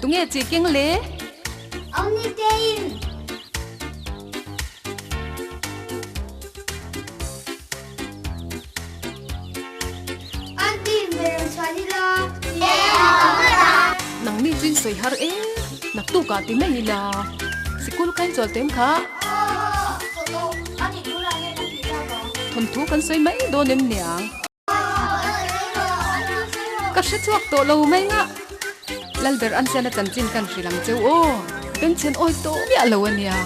Tunge chi keng le? Awmni tein. Aunty, mi rawn chhuan ila. Nangni chu in sawi har e, naktuk ah ti mai ila. Sikul kha in chawl tawh em kha? Thawnthu kan sawi mai dawn em niang? Ka hre chhuak tawh lo mai nga. Lalber an sian a chanchin kan hrilh ang cheu aw. Bengchhen awi tawh miah lo a nia.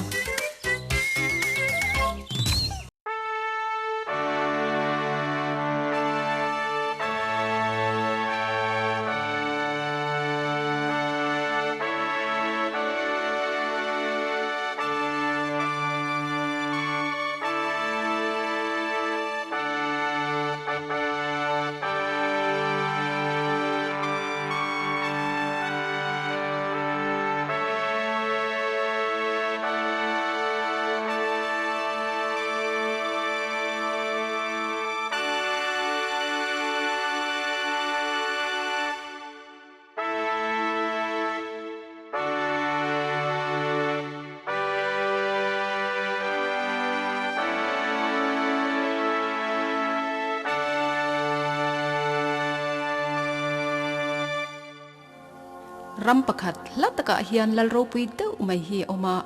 Ram pakhat hla takah hian lal ropui deuh mai hi a awm a,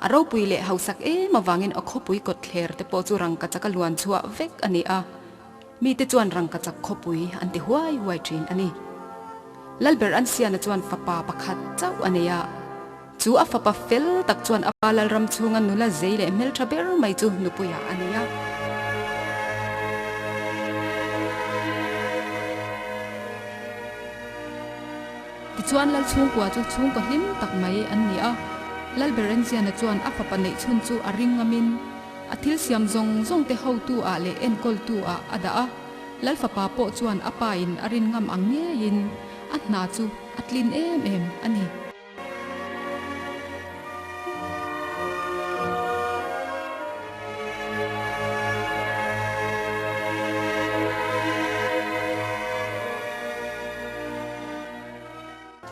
a ropui leh hausak em avangin a khawpui kawtthler te pawh chu rangkachak a luan chhuah vek a ni a. Mite chuan rangkachak khawpui an ti huai huai thin a ni. Lalber Ansiana chuan fapa pakhat chauh a nei a. Chu a fapa fel tak chuan a pa Lalram chhunga nula zei leh hmeltha ber mai chu nupuiah a nei a. Tichuan Lal chhungkua chu chhungkaw hlim tak mai an ni a. Lalber Ansiana chuan a fapa neih chhun chu a ring ngamin, A thil siam zawng zawng te hotu ah leh enkawltu ah a dah a, Lal fapa pawh chuan a pa in a rin ngam ang ngeiin a hna chu a tlin em em a ni.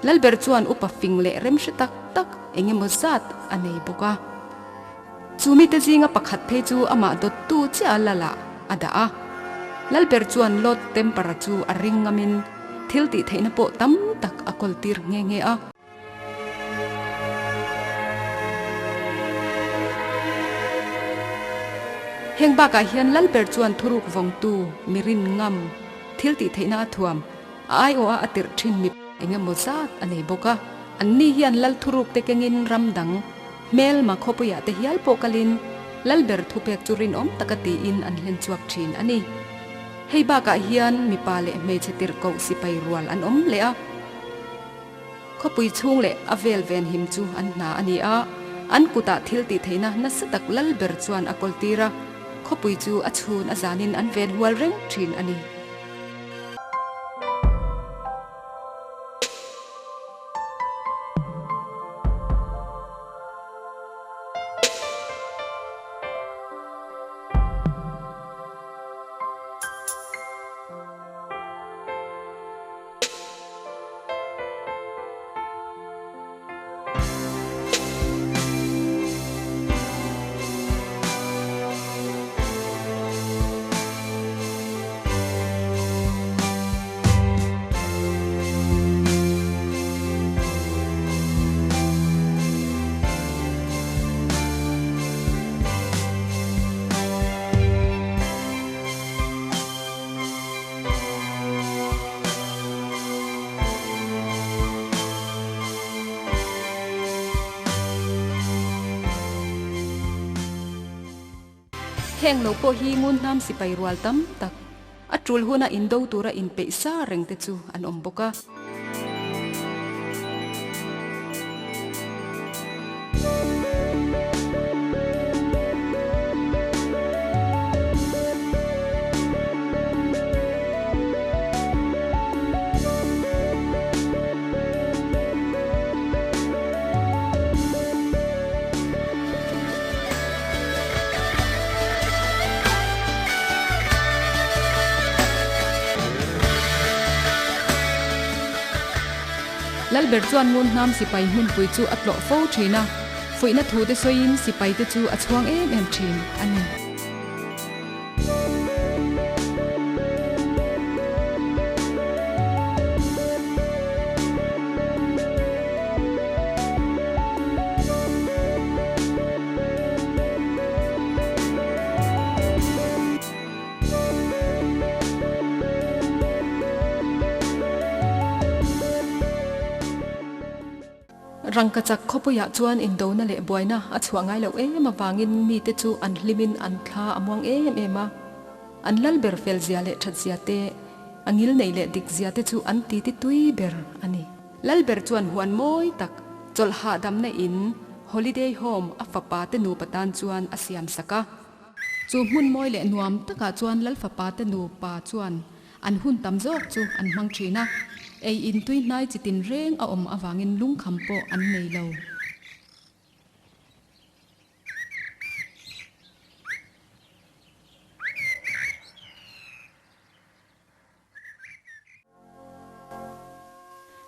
Lalber chuan upa fing leh remhre tak tak eng emaw zat a nei bawk a. Chu mite zinga pakhat phei chu amah dawttu chiah a lal ah a dah a. Lalber chuan Lord Temper-a chu a ring ngamin thil tih theihna pawh tam tak a kawl tir nghe nghe a. Heng bakah hian Lalber chuan thuruk vawngtu, mi rin ngam, thil tih theihna a thuam, a aiawha a tirh thin mi eng emaw zat a nei bawk a. Anni hian Lal thuruk te kengin ram dang, Hmelma khawpuiah te hial pawh kalin Lalber thupek chu rinawm taka tiin an hlen chhuak thin a ni. Hei bakah hian mipa leh hmeichhe tirhkoh sipai rual an awm leh a. Khawpui chhung leh a vel venhim chu an hna a ni a, an kutah thil tih theihna nasa tak Lalber chuan a kawltir a, khawpui chu a chhun a zanin an ven hual reng thin a ni. Heng lo pawh hi ngunhnam sipai rual tam tak A tul huna indo tura inpeih sa reng te chu an awm bawk a. Lalber chuan ngun hnam sipai hmunpui chu a tlawh fo thin a, fuihna thu te sawiin sipai te chu a chhuang em em thin a ni. Rangkachak khawpuiah chuan indona leh buaina a chhuah ngai loh em avangin mite chu an hlimin an thla a muang em em a. An lal ber fel zia leh that zia te, a ngil neih leh dik zia te chu an titi tui ber a ni. Lal ber chuan huan mawi tak, chawlh hahdamna in, holiday home, a fapa te nupa tan chuan a siam sak a. Chu hmun mawi leh nuam takah chuan Lalfapa te nupa chuan an hun tam zawk chu an hmang thin a, ei in tui hnai chi tin reng a awm avangin lungkham pawh an nei lo.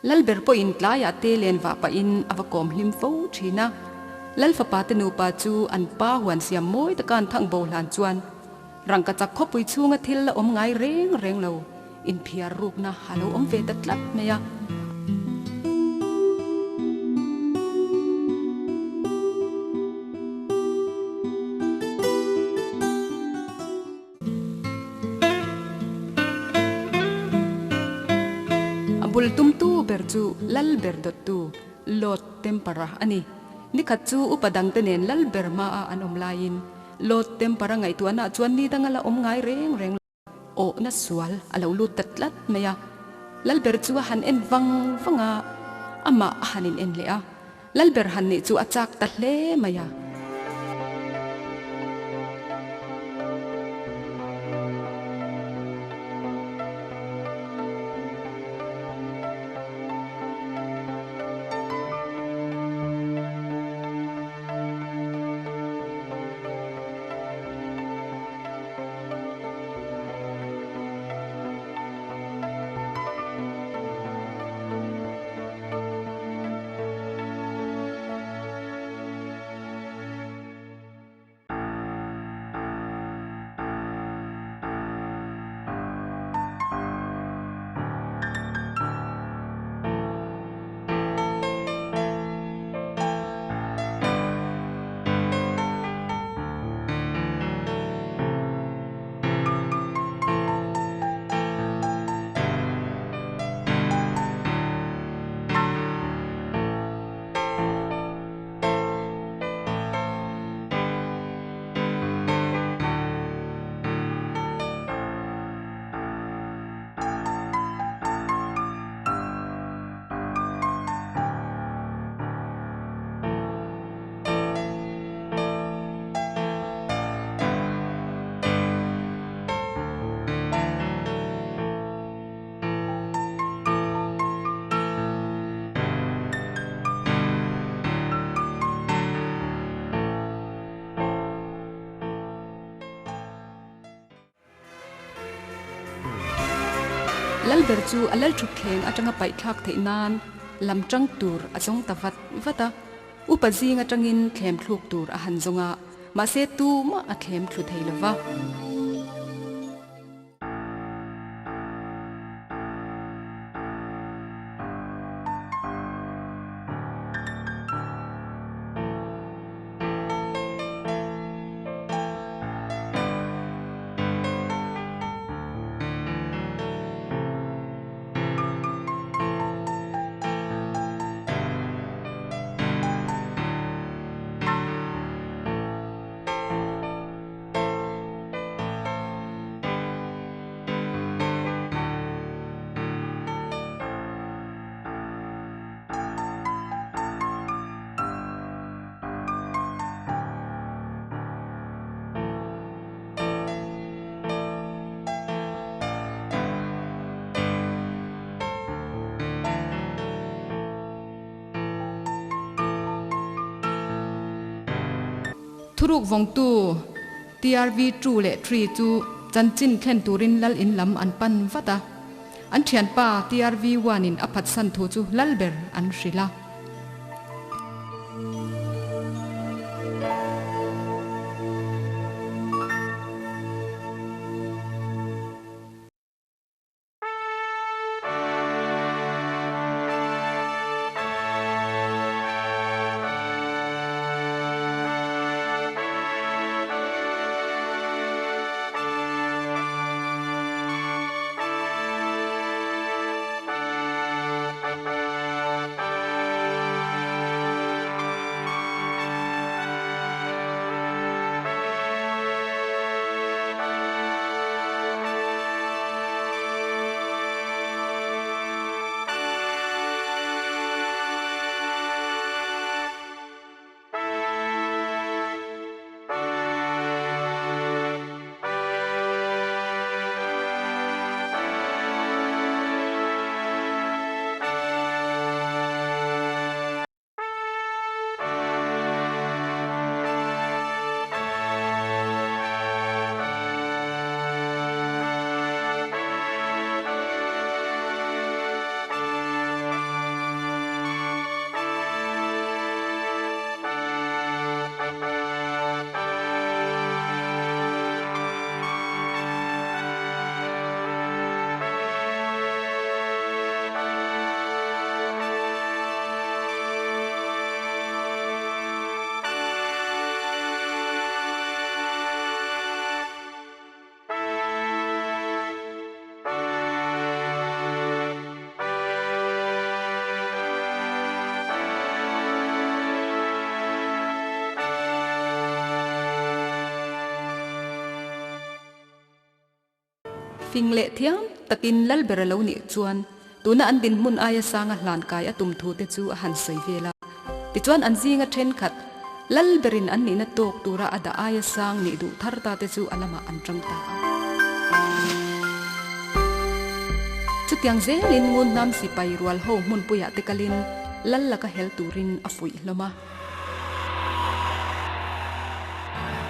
Lalber pawhin tlaiah te len vah pahin a va kawm hlim fo thin a. Lalfapa te nupa chu an pa huan siam mawi taka an thang bo hlan chuan rangkachak khawpui chhunga thil la awm ngai reng reng lo inphiar rukna a lo awm ve ta tlat mai a. A bul tumtu ber chu Lal ber dawttu Lord Tempara a ni. Nikhat chu upa dangte nen Lal ber hmaa an awm laiin Lord Tempara ngaihtuahna chuan ni danga la awm ngai reng reng lo. Awhna sual a lo lut ta tlat mai a. Lal ber chu a han en vang vang a, amah a han in en leh a. Lalber han nih chu a chak ta hle mai a. Lalber chu a lalthutthleng atanga paihthlak theih nan lam tang tur a zawng ta vat vat a. Upa zing atangin thlem thluk tur a han zawng a, mahse tumah a thlem thlu thei lo va. Thuruk vawngtu TRV two leh three chu chanchin thlen turin lal in lam an pan vat a. An thianpa TRV One in a phatsan thu chu lal ber an hrilh a. Fing leh thiam takin Lalber a lo nih chuan tuna an dinhmun aia sanga hlan kai a tum thu te chu a han sawi vel a. Tichuan an zinga thenkhat Lalberin an nihna tawk tura a dah aia sang nih duh thar ta te chu a lamah an tang ta a. Chutiang zelin Ngunhnam sipai rual ho hmunpuiah te kalin Lal laka hel turin a fuih hlawm a.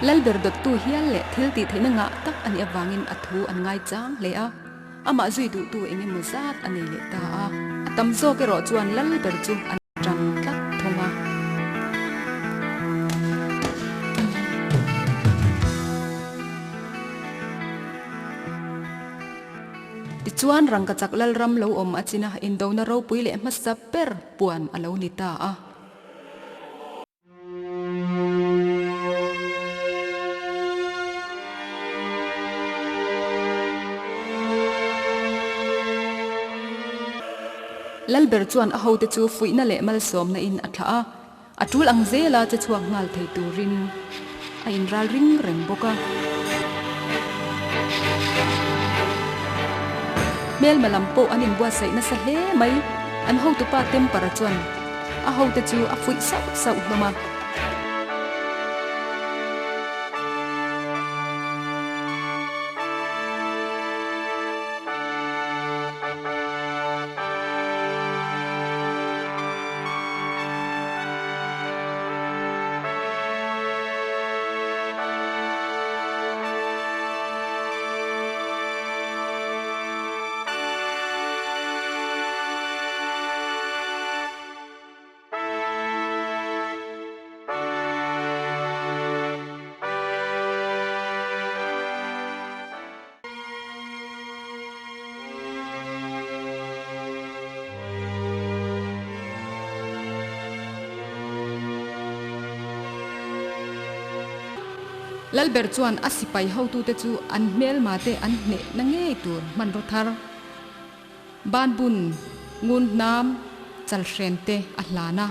Lalber dawttu hial leh thil tih theihna ngah tak a nih avangin a thu an ngaichang hle a. Amah zui duhtu eng emaw zat a nei leh ta a, a tam zawk erawh chuan lal ber chu an ṭan tlat thung a. Tichuan rangkachak lalram lo awm a chin a, indona ropui leh hmasa ber puan a lo ni ta a. Lalber chuan a hote chu fuihna leh malsawmna in a thlah a, a tul ang zela che chhuak nghal thei turin a inral ring reng bawk a. Hmelma lam pawh an inbuatsaih nasa hle mai, an hotupa Tempara chuan A hote chu a fuih sauh sauh hlawm a. Lalber chuan a sipai hotute chu an hmelma te an hnehna ngei tur hmanraw thar. Banbun, ngun hnam, chalhren te a hlan a.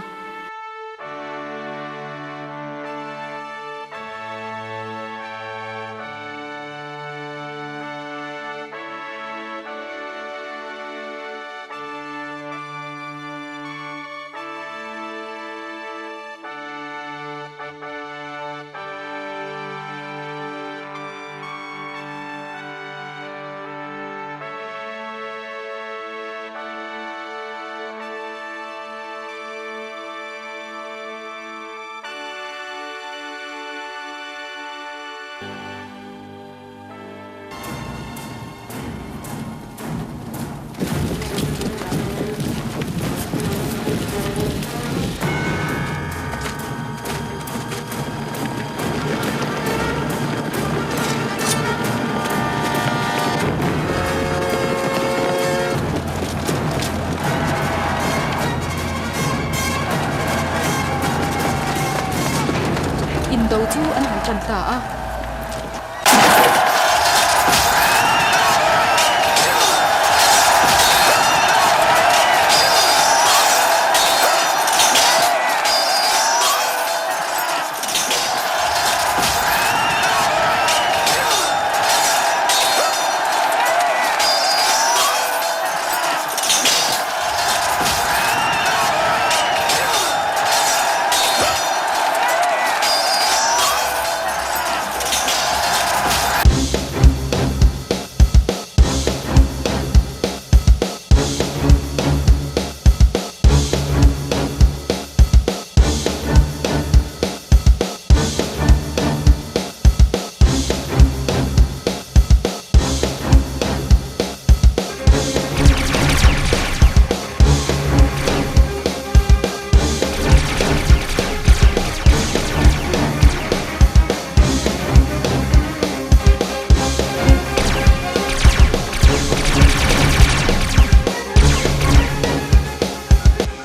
chu an han tan ta a.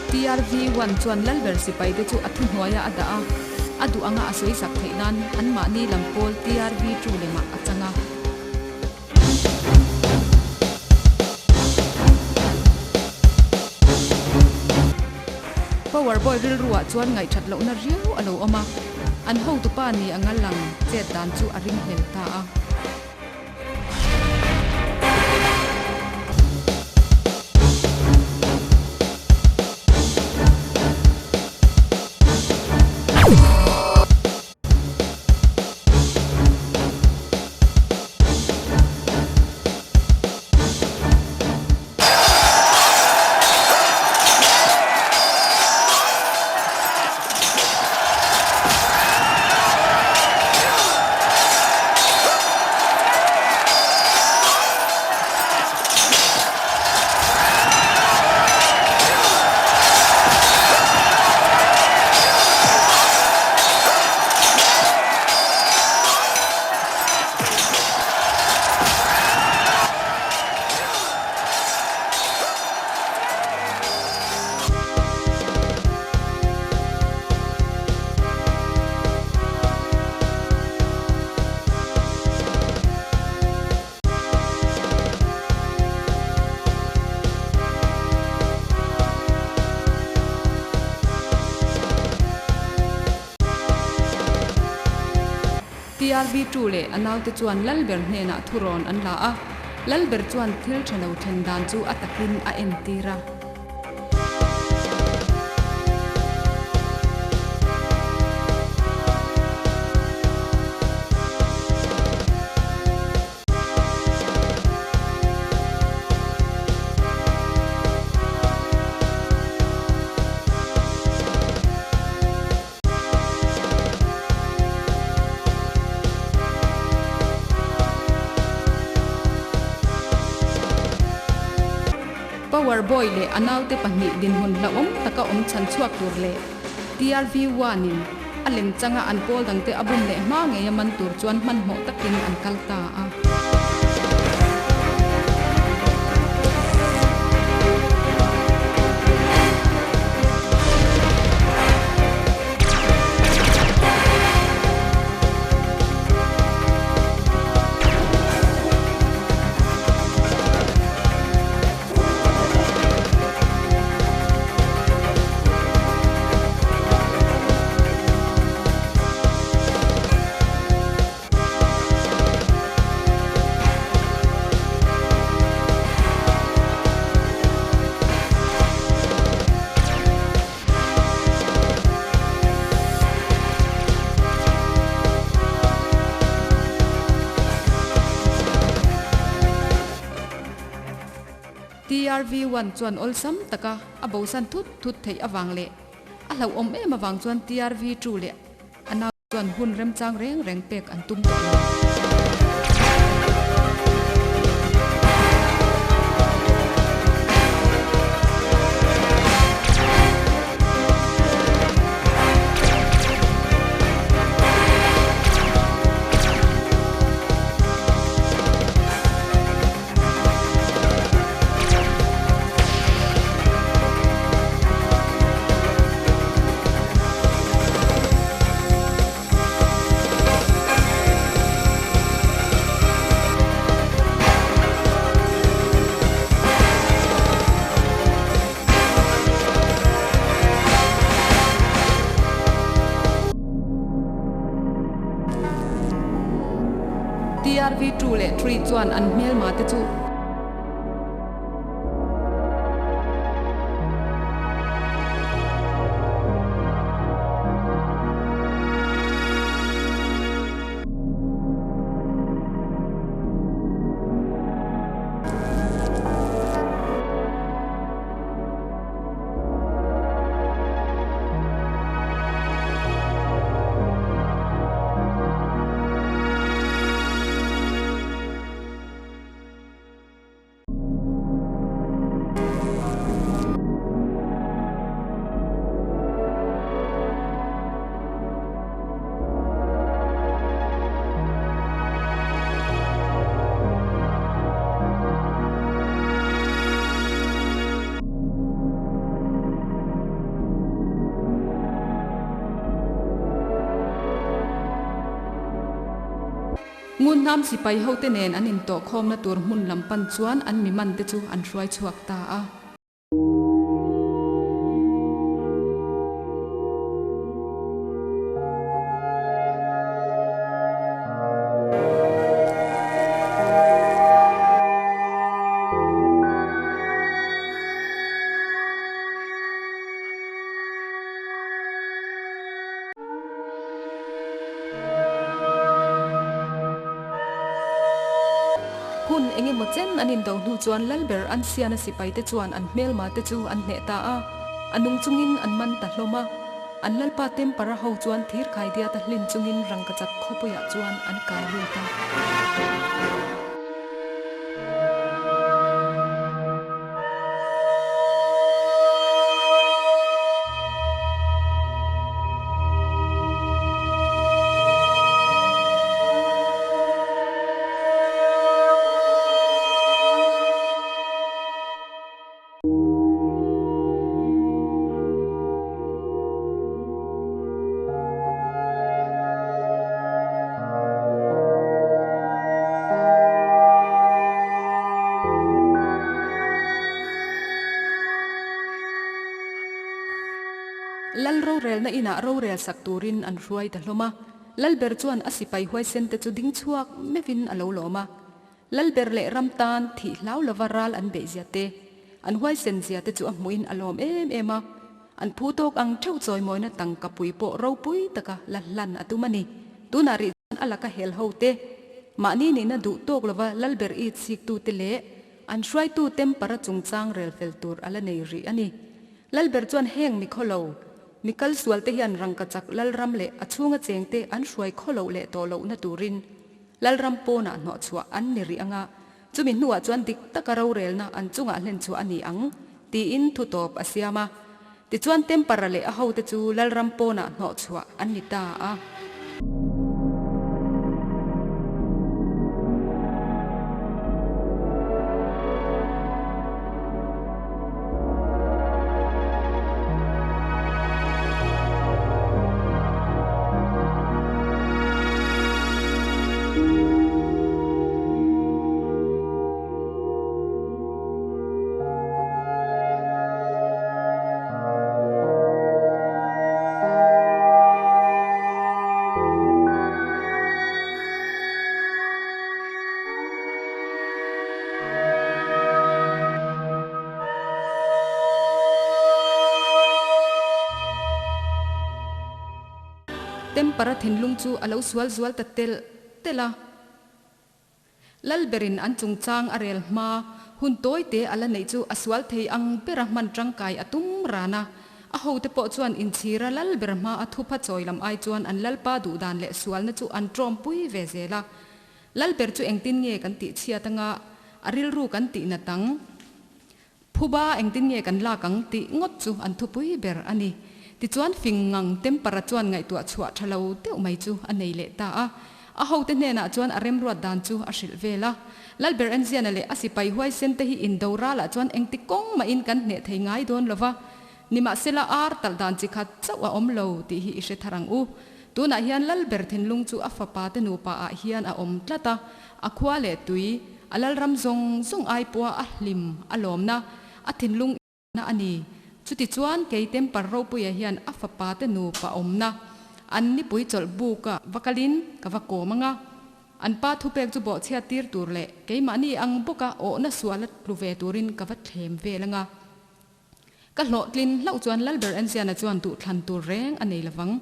TRV one chuan Lalber sipai te chu a thuhnuaiah a dah a, a duh anga a sawi sak theih nan anmahni lam pawl TRV two lemah a chang a. Power boy rilruah chuan ngaihthat lohna riau a lo awm a, an hotupa ni anga lang chet dan chu a ringhlel ta a. TRV two leh a naute chuan Lalber hnenah thurawn an la a, Lalber chuan thil tha lo thlen dan chu a takin a entir a. Power Boy leh a naute pahnih dinhmun hlauhawm taka awm chhan chhuak tur leh TRV One in a lem changa an pawl dangte a bum leh hma ngei a man tur chuan hmanhmawh takin an kal ta a. TRV one chuan awlsam taka a bosan thut thut theih avang leh a hlauhawm em avang chuan TRV two leh a nau chuan hun remchang reng reng pek an tum tawh lo. Two leh Three chuan an hmelma te chu. Ngunhnam sipai hote nen an intawhkhawmna tur hmun lam pan chuan an mi man te chu an hruai chhuak ta a. Hun eng emaw chen an indo hnu chuan Lalber an siana sipaite chuan an hmelma te chu an hneh ta a, a nung chungin an man ta hlawm a. An Lalpa Tempara ho chuan thir khaidiata hlin chungin rangkachak khawpuiah chuan an kai lut a. Lal rorelna inah rorel sak turin an hruai ta hlawm a. Lalber chuan a sipai huaisen te chu ding chhuak meuhin a lo lawm a. Lalber leh ram tan thih hlau lova ral an beih zia te, an huaisen zia te chu a hmuhin a lawm em em a. An phu tawk ang theuh chawimawina tangka pui pawh ropui taka la hlan a tum a ni. Tunah rih chuan a laka hel ho te, mahni nihna duh tawk lova Lalber it siktu te leh an hruaitu tempera chungchang rel fel tur a la nei rih a ni. Lalber chuan heng mi khawlo, mi kal sual te hian rangkachak Lalram leh a chhunga chengte an hruai khawloh leh tawh lohna turin Lalram pawnah hnawhchhuah an ni rih anga, chumi hnuah chuan dik taka rorelna an chungah hlenchhuah a ni ang, tiin thu tawp a siam a. Tichuan Tempara leh a hote chu Lalram pawnah hnawhchhuah an ni ta a. Tempara thinlung chu a lo sual zual ta telh telh a. Lalberin an chungchang a rel hma hun tawite a la neih chu a sual thei ang bera hman tangkai a tum ran a. A hote pawh chuan inchhira Lalber hma a thupha chawi lam ai chuan an Lalpa duhdan leh sualna chu an tawmpui ve zel a. Lalber chu engtin nge kan tih chhiat anga a rilru kan tih nat ang? Phuba engtin nge kan lak ang tih ngawt chu an thupui ber a ni. Tichuan fing ngang Tempara chuan ngaihtuah chhuah tha lo deuh mai chu a nei leh ta a. A hote hnenah chuan a remruat dan chu a hrilh vel a. Lalber Enziana leh a sipai huaisen te hi indo ralah chuan engti kawng mahin kan hneh thei ngai dawn lo va. Nimahsela ar talh dan chi khat chauh a awm lo tih hi i hre thar ang u. Tunah hian Lalber thinlung chu a fapa te nupa ah hian a awm tlat a, a khua leh tui, a Lalram zawng zawng ai pawha a hlim a lawmna, a thinlung na a ni. Chutichuan kei Tempar ropuia hian a fapa te nupa awmna, an nipui chawlh buk a va kalin ka va kawm ang a. An pa thupek chu bawhchhiat tir tur leh keimahni ang bawka awhna suala tlu ve turin ka va thlem vel anga. Ka hlawhtlin hlauh chuan Lalber Enziana chuan duhthlan tur reng a nei lovang.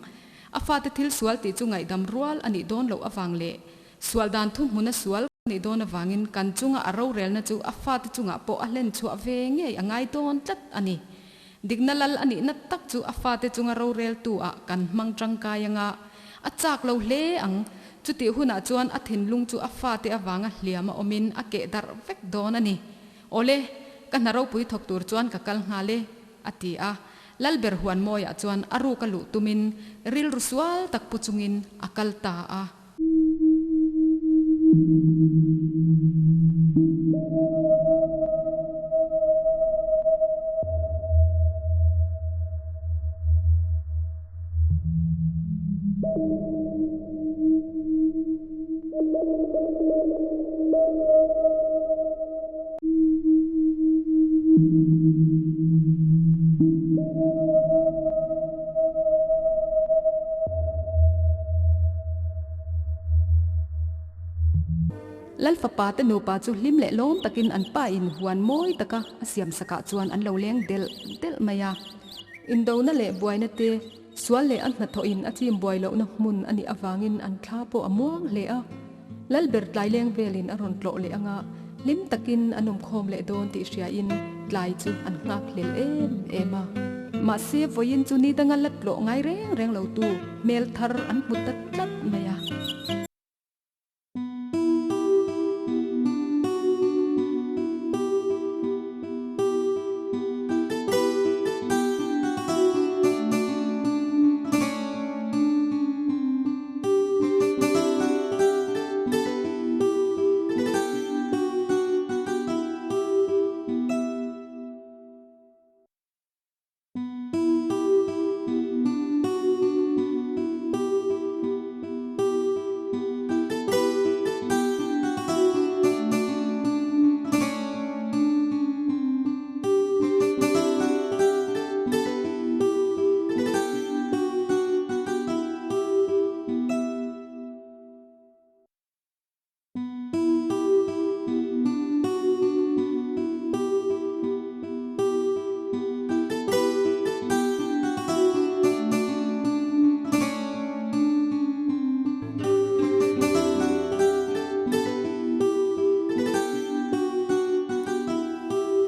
A fate thil sual tih chu ngaihdam rual a nih dawn loh avang leh sual dan thuhmuna sual ka nih dawn avangin kan chunga a rorelna chu a fate chungah pawh a hlen chhuah ve ngei a ngai dawn tlat a ni. Dikna lal a nihna tak chu a fate chunga roreltu ah kan hmang tangkai anga a chak lo hle ang. Chutih hunah chuan a thinlung chu a fate avanga hliam a awmin a keh darh vek dawn a ni. Awle, ka hna ropui thawk tur chuan ka kal nghal e, a ti a. Lalber Huanmawiah chuan a ruk a luh tumin rilru sual tak pu chungin a kal ta a. Lalfapa te nupa chu hlim leh lawm takin an pa in huan mawi taka a siam sakah chuan an lo leng delh delh mai a. Indona leh buaina te Sual leh a hnathawhin a chim buai lohna hmun a nih avangin an thla pawh a muang hle a. Lalber tlaileng velin a rawn tlawh leh anga hlim takin an awmkhawm leh dawn tih hriain tlai chu an nghak hlel em em a. Mahse vawiin chu ni danga la tlawh ngai reng reng lotu hmel thar an hmu ta tlat mai a.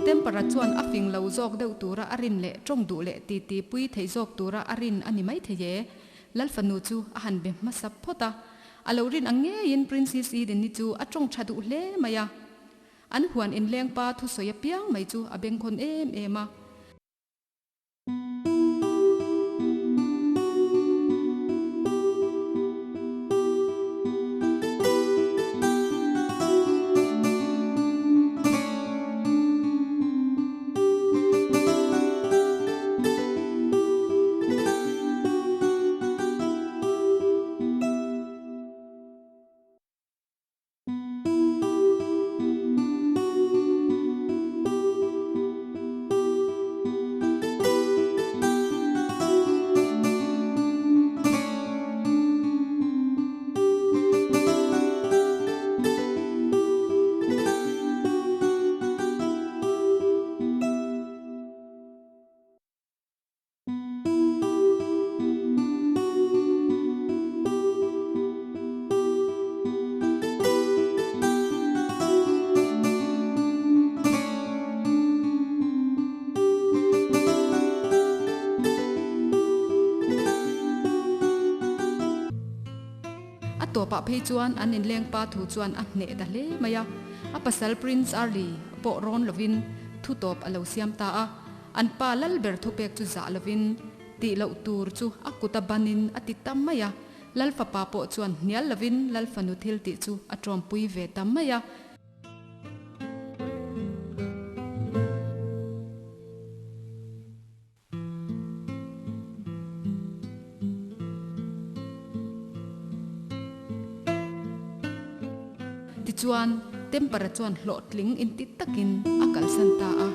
Tempera chuan a fing lo zawk deuh tura a rin leh tawng duh leh titi pui theih zawk tura a rin a ni maithei e. Lalfanu chu a han be hmasa phawt a. A lo rin ang ngeiin Princess Eden-i chu a tawng tha duh hle mai a. An huan inleng pa thusawi apiang mai chu a bengkhawn em em a. A tawpah phei chuan an inleng pa thu chuan a hneh ta hle mai a, a pasal Prince Arlie pawh rawn lovin thu tawp a lo siam ta a. An pa lal ber thupek chu zah lovin tih loh tur chu a kut a banin a ti ta mai a, Lal fapa pawh chuan hnial lovin Lal fanu thil tih chu a tawmpui ve ta mai a. Tichuan, Tempera chuan hlawhtling inti takin a kalsan ta a.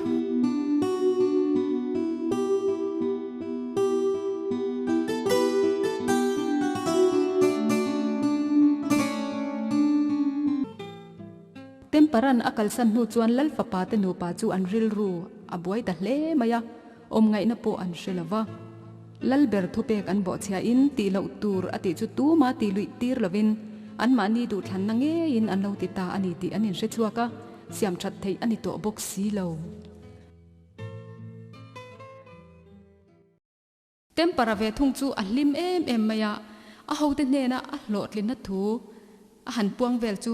Temperan a kalsan hnu chuan Lal fapa te nupa chu an rilru a buai ta hle mai a, awm ngaihna pawh an hre lo va. Lal ber thupek an bawhchhiahin tih loh tur a tih chu tuma tih luih tir lovin anmahni duhthlanna ngeiin an lo ti ta a ni tih an inhre chhuak a, siam that theih a ni tawh bawk si lo. Tempera ve thung chu a hlim em em mai a, a hote hnena a hlawhtlinna thu a han puang vel chu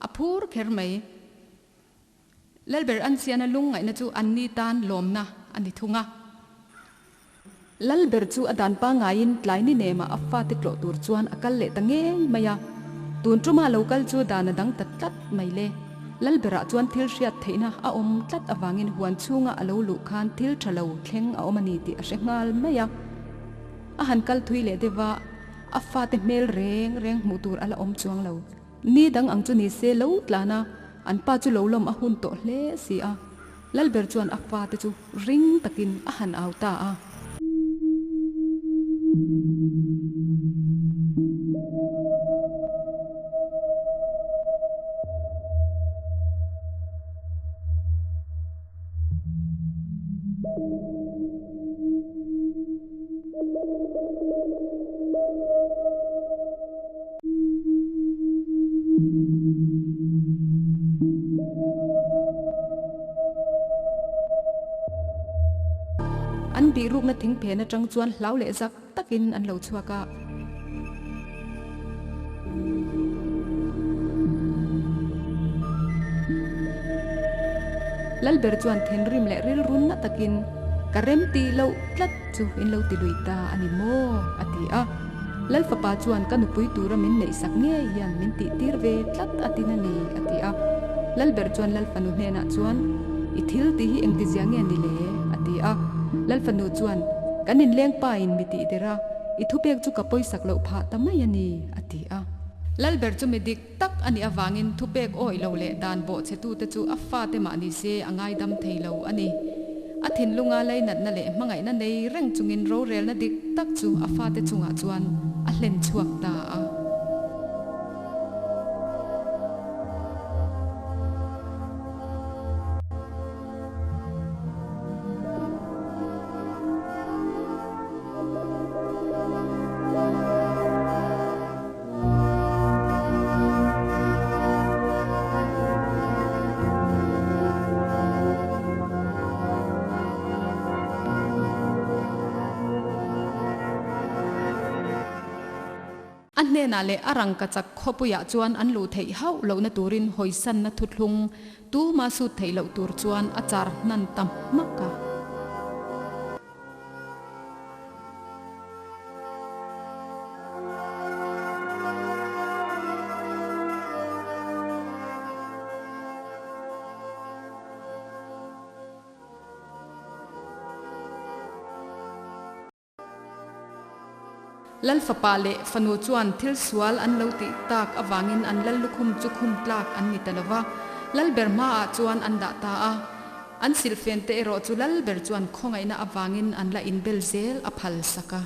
a phur kher mai. Lalber Ansiana lungngaihna chu anni tan lawmna a ni thung a. Lalber chu a dan pangaiin tlai ni nemah a fate tlawh tur chuan a kal leh ta ngei mai a. Tun tuma lo kal chu dan a dang ta tlat mai le. Lalberah chuan thil hriat theihna a awm tlat avangin huan chhunga a lo luh khan thil tha lo thleng a awm a ni tih a hre nghal mai a. A han kal thui leh deuh a, a fate hmel reng reng hmuh tur a la awm chuang lo. Ni dang ang chu ni se lo tlan a, an pa chu lo lawm a hun tawh hle si a. Lalber chuan a fate chu ring takin a han au ta a. An bihrukna thingphen atang chuan hlau leh zak takin an lo chhuak a. Lalber chuan thinrim leh rilrun na takin, Ka rem tih loh tlat chu in lo ti lui ta a ni maw? a ti a. Lal fapa chuan ka nupui tura min neihsak ngei hian min tih tir ve tlat a tin a ni, a ti a. Lalber chuan Lal fanu hnenah chuan, I thil tih hi engtizia nge ni le? a ti a. Lal fanu chuan, Kan inleng pa in mi tih der a, i thupek chu ka pawisak loh phah ta mai a ni, a ti a. Lalber chu mi dik tak a nih avangin thupek awih lo leh dan bawhchhetute chu a fate mah ni se a ngaidam thei lo a ni. A thinlunga leinatna leh hmangaihna nei reng chungin rorelna dik tak chu a fate chungah chuan a hlen chhuak ta a. A hnenah leh a rangkachak khawpuiah chuan an luh theih hauh lohna turin hawisanna thuthlung tuma sut theih loh tur chuan a char hnan ta hmak a. Lal fapa leh fanu chuan thil sual an lo tih tak avangin an lal lukhum chu khum tlak an ni ta lo va, lal ber hmaah chuan an dah ta a. An silhfen te erawh chu lal ber chuan khawngaihna avangin an la inbel zel a phal sak a.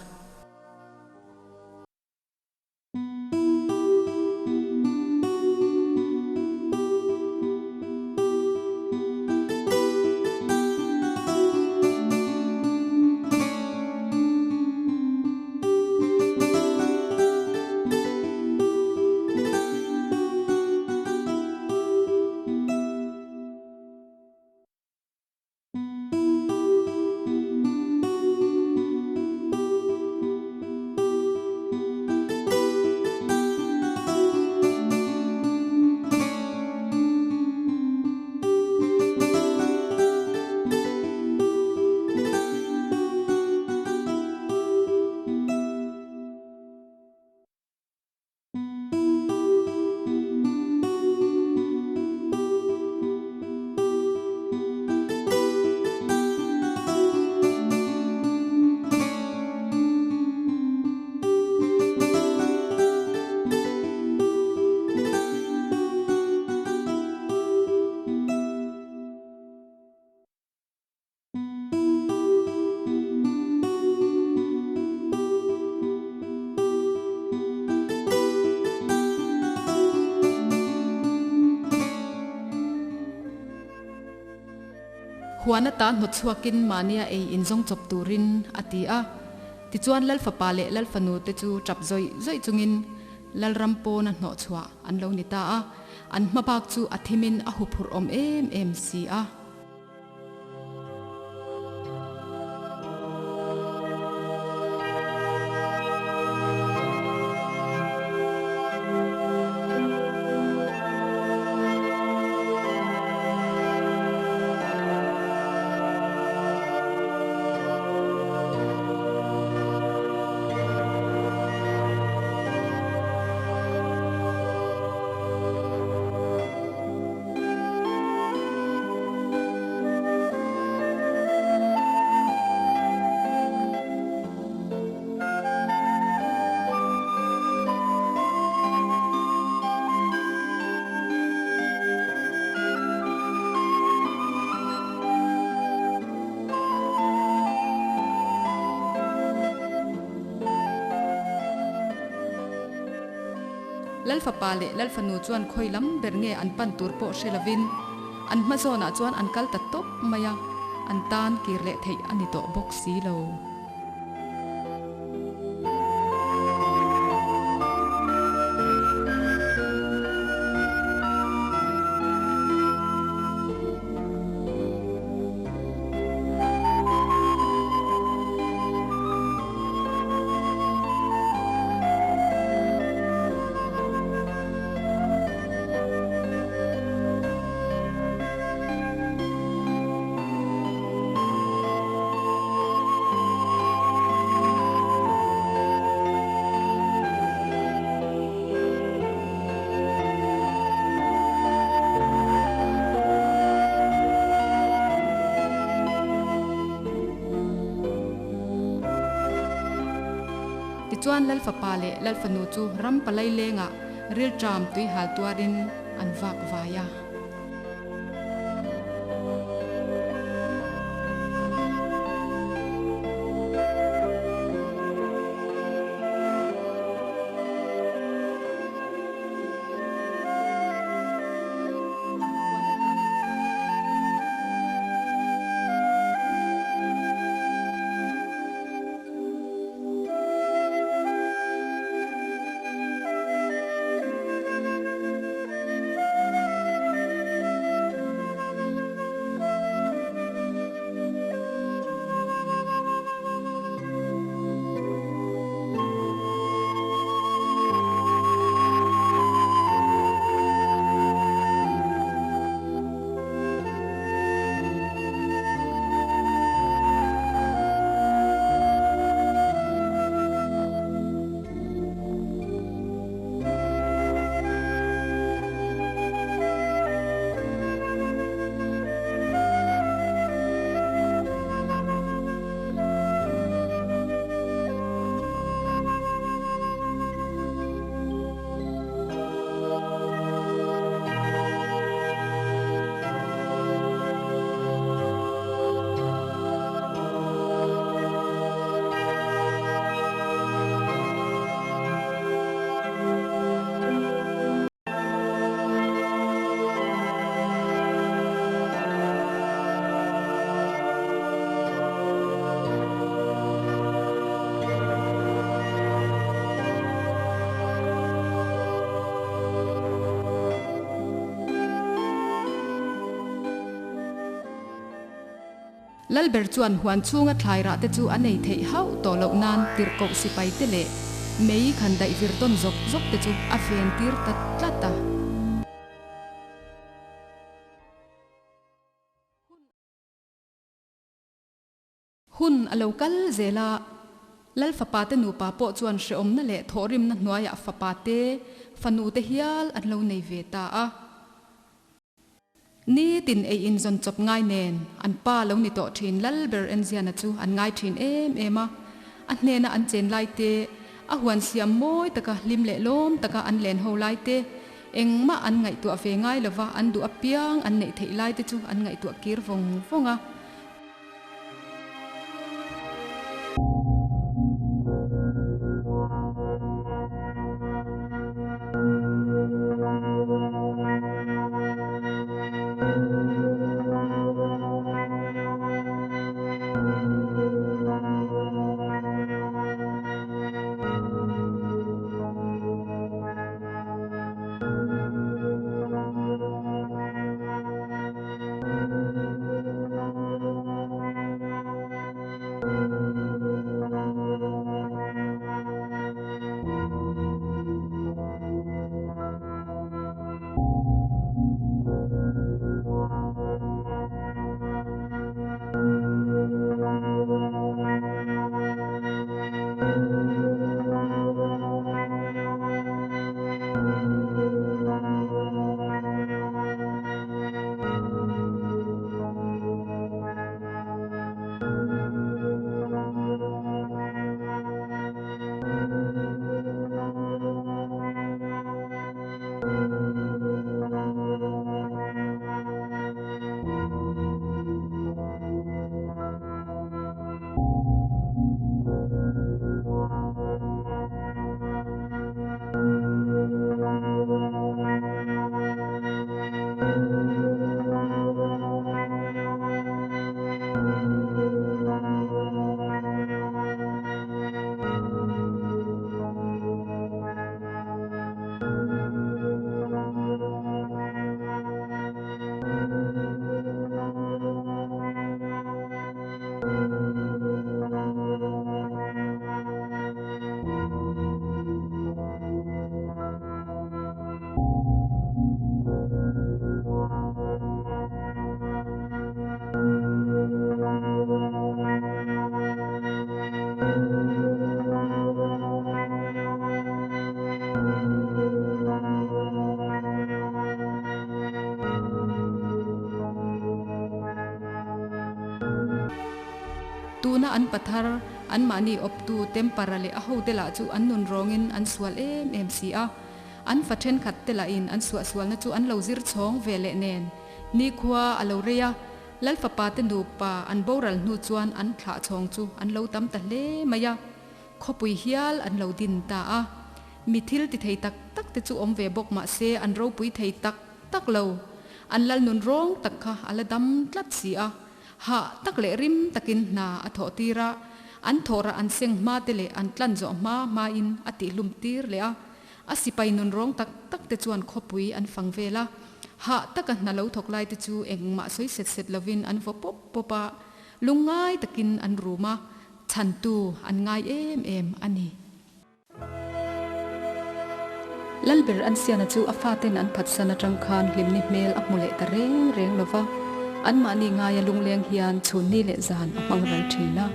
Huan ata hnawt chhuakin mahnia ei inzawng chawp turin a ti a. Tichuan Lal fapa leh Lal fanu te chu tap zawih zawih chungin Lalram pawna hnawh chhuah an lo ni ta a, an hmabak chu a thimin a huphurh awm em em si a. Lal fapa leh Lal fanu chuan khawi lam ber nge an pan tur pawh hre lovin an hma zawnah chuan an kal ta tawp mai a, an tan kir leh theih a ni tawh bawk si lo. Tichuan Lal fapa leh Lal fanu chu ram palai lengah rilṭam tuihal tuarin an vak vai a. Lalber chuan huan chhunga thlai rah te chu a nei theih hauh tawh loh nan tirhkoh sipai te leh mei khan daih vir tawn zawk zawk te chu a ven tir ta tlat a. Hun a lo kal zel a, Lal fapa te nupa pawh chuan hrehawmna leh thawhrimna hnuaiah fapa te, fanu te hial an lo nei ve ta a. Nitin ei inzawn chawp ngai nen an pa lo ni tawh thin Lal ber Enziana chu an ngai thin em em a. A hnena an chen lai te, a huan siam mawi taka hlim leh lawm taka an len ho lai te, Engmah an ngaihtuah ve ngai lova an duh apiang an neih theih lai te chu an ngaihtuah kir vawng vawng a. Tuna an pathar, anmahni awptu Tempara leh a hote lah chu an nun rawngin an sual em em si a. An fa thenkhat te lahin an suahsualna chu an lo zir chhawng ve leh nen nikhua a lo rei a, Lalfapa te nupa an boral hnu chuan an thlah chhawng chu an lo tam ta hle mai a, khawpui hial an lo din ta a. Mi thil ti thei tak tak te chu awm ve bawk mah se an ropui thei tak tak lo. An lal nun rawng tak kha a la dam tlat si a, hah tak leh rim takin hna a thawh tir a, an thawhrah an seng hma te leh an tlan zawh hma hmain a tihlum tir leh a. A sipai nun rawng tak tak te chuan khawpui an fang vel a, hah taka hna lo thawk lai te chu engmah sawi set set lovin an vaw pawp pawp a, lungngai takin an rum a, chhantu an ngai em em a ni. Lalber Ansiana chu a faten an phatsan atang khan hlimni hmel a hmu leh ta reng reng lo va, anmahni ngaia lungleng hian chhunni leh zan a hmang ral thin a.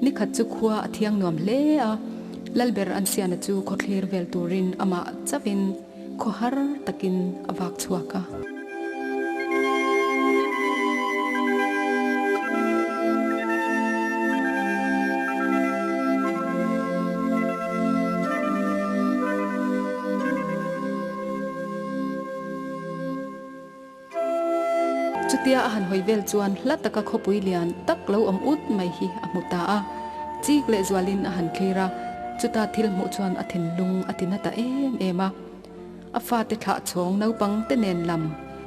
Nikhat chu khua a thiang nuam hle a, Lalber Ansiana chu khawthlir vel turin amah chauhin Khawhar takin a vak chhuak a. Chutia a han hawi vel chuan hla taka khawpui lian tak lo awm ut mai hi a hmu ta a. Chik leh zualin a han thlir a, chuta thil hmuh chuan a thinlung a ti na ta em em a. A fate thlah chhawng naupang te nen lam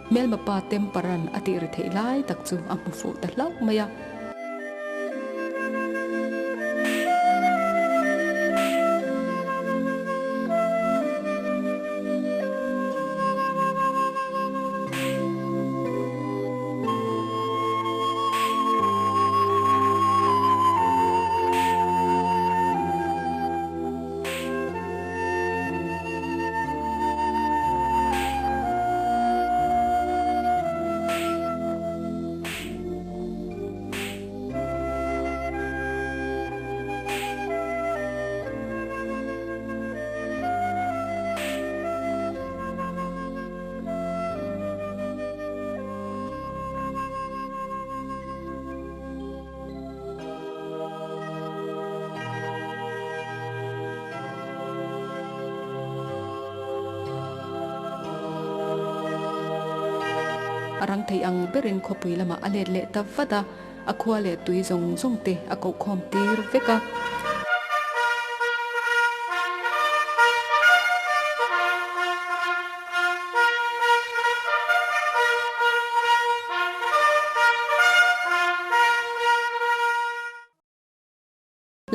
hmelma pa Temparan a tih ri theih lai tak chu a hmu fuh ta hlauh mai a. rang thei ang berin khawpui lamah a let leh ta vat a, a khua leh tui zawng zawng te a kohkhawm tir vek a.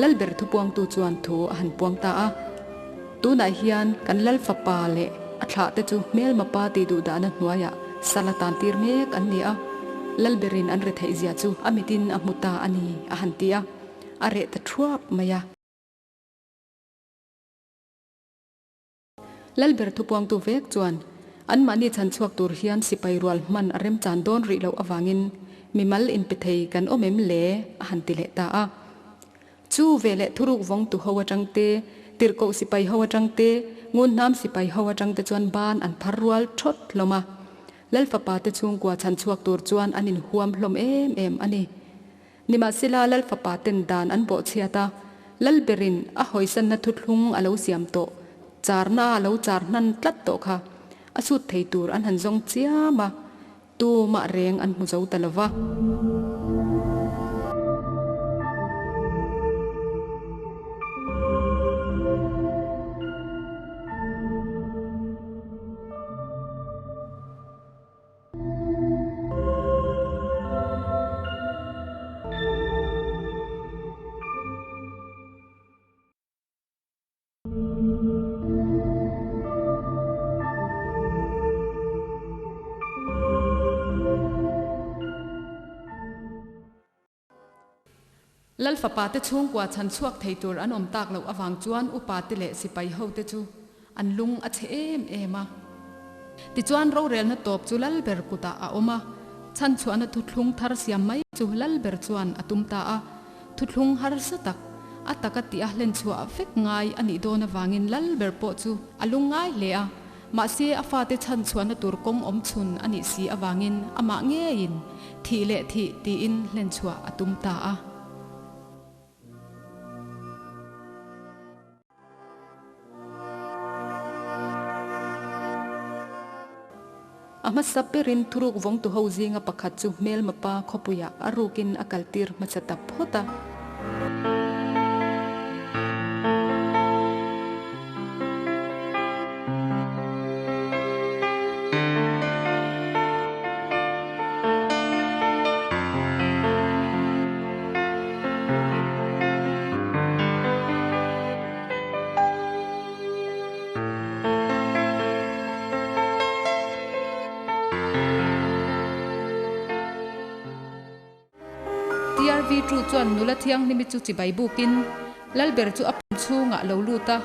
Lalber thupuangtu chuan thu a han puang ta a, Tunah hian kan Lal fapa leh a thlahte chu hmelma pa tih duh dahna hnuaiah sal a tan tir mek an ni a, Lalberin an retheih zia chu a mitin a hmu ta a ni a han ti a, a reh ta thuap mai a. Lalber thupuangtu vek chuan anmahni chhan chhuak tur hian sipai rual hman a remchan dawn rih loh avangin mimal inpe thei kan awm em le a han ti leh ta a. Chu veleh thuruk vawngtu ho atang te, tirhkoh sipai ho atang te, ngunhnam sipai ho atang te chuan ban an phar rual thawt hlawm a. Lalfapa te chhungkua chhan chhuak tur chuan an inhuam hlawm em em a ni. Nimahsela Lal fapa ten dan an bawhchhiat a, Lal berin a hawisanna thuthlung a lo siam tawh, charna a lo char hnan tlat tawh kha a sut thei tur an han zawng chiam a, tumah reng an hmu zo ta lo va. Lal fapa te chhungkua chhan chhuak thei tur an awm tak loh avang chuan upa te leh sipai ho te chu an lung a chhe em em a. Tichuan rorelna tawp chu lal ber kutah a awm a, chhan chhuahna thuthlung thar siam mai chu lal ber chuan a tum ta a. Thuthlung harsa tak, a taka tih a hlen chhuah vek ngai a nih dawn avangin lal ber pawh chu a lung ngai hle a. Mahse a fate chhan chhuahna tur kawng awm chhun a nih si avangin amah ngeiin thih leh thih tiin hlen chhuah a tum ta a. A hmasa berin thuruk vawngtu ho zinga pakhat chu hmelma pa khawpuiah a rukin a kaltir hmasa ta phawt a. TRV Tu chuan nula thianghlimi chu chibai bukin Lalber chu a pum chhungah lo lut a,